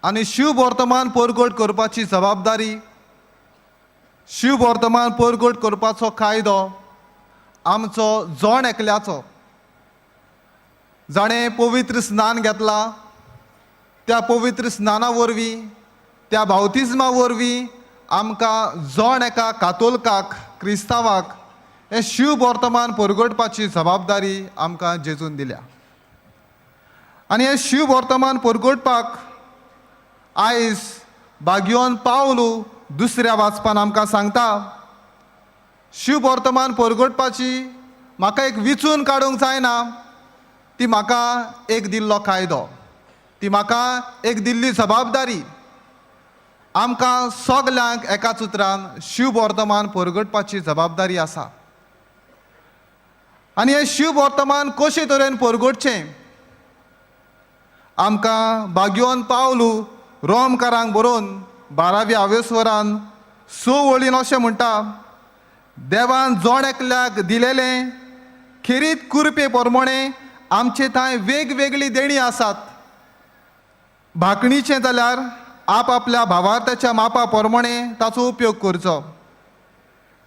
आनी शुभ वर्तमान परगट करपाची जबाबदारी, शुभ वर्तमान परगट करपाचो कायदो आमचो जण एकल्याचो. जाणें पवित्र स्नान घेतलां त्या पवित्र स्नाना वरवीं, त्या बावतिज्मा वरवीं आमकां जण एका कातोलकाक, क्रिस्तांवाक हें शुभ वर्तमान परगटपाची जबाबदारी आमकां जेजून दिल्या. आनी हें शुभ वर्तमान परगटपाक आयज भाग्योन पावलू दुसऱ्या वाचपान आमकां सांगता, शुभ वर्तमान परगटपाची म्हाका एक विचून काडूंक जायना, ती म्हाका एक दिल्लो कायदो, ती म्हाका एक दिल्ली जबाबदारी. आमकां सगल्यांक एकाच उतरान शुभ वर्तमान परगटपाची जबाबदारी आसा. आनी हें शुभ वर्तमान कशे तरेन परगटचें, आमकां भाग्योन पावलू रोमकारांक बरोवन 12व्या आवेस्वरान 6 वळीन अशें म्हणटा, देवान जण एकल्याक दिलेलें खेरीत कुरपे प्रमाणे आमचे थंय वेगवेगळी देणी आसात. भाकणीचें जाल्यार आपआपल्या भावार्थाच्या मापा प्रमाणे ताचो उपयोग करचो,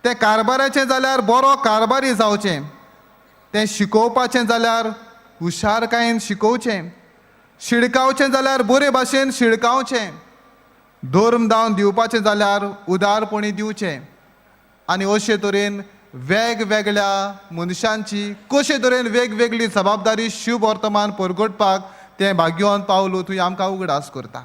तें कारबाराचें जाल्यार बरो कारबारी जावचें, तें शिकोवपाचें जाल्यार हुशारकायेन शिकोवचें, शिडकावचें जाल्यार बरे भाशेन शिडकावचें, धर्म दावन दिवपाचें जाल्यार उदारपणी दिवचें. आनी अशे तरेन वेगवेगळ्या मनशांची कशे तरेन वेगवेगळी जबाबदारी शुभ वर्तमान परगटपाक तें भाग्यवान पावलो थंय आमकां उगडास करता.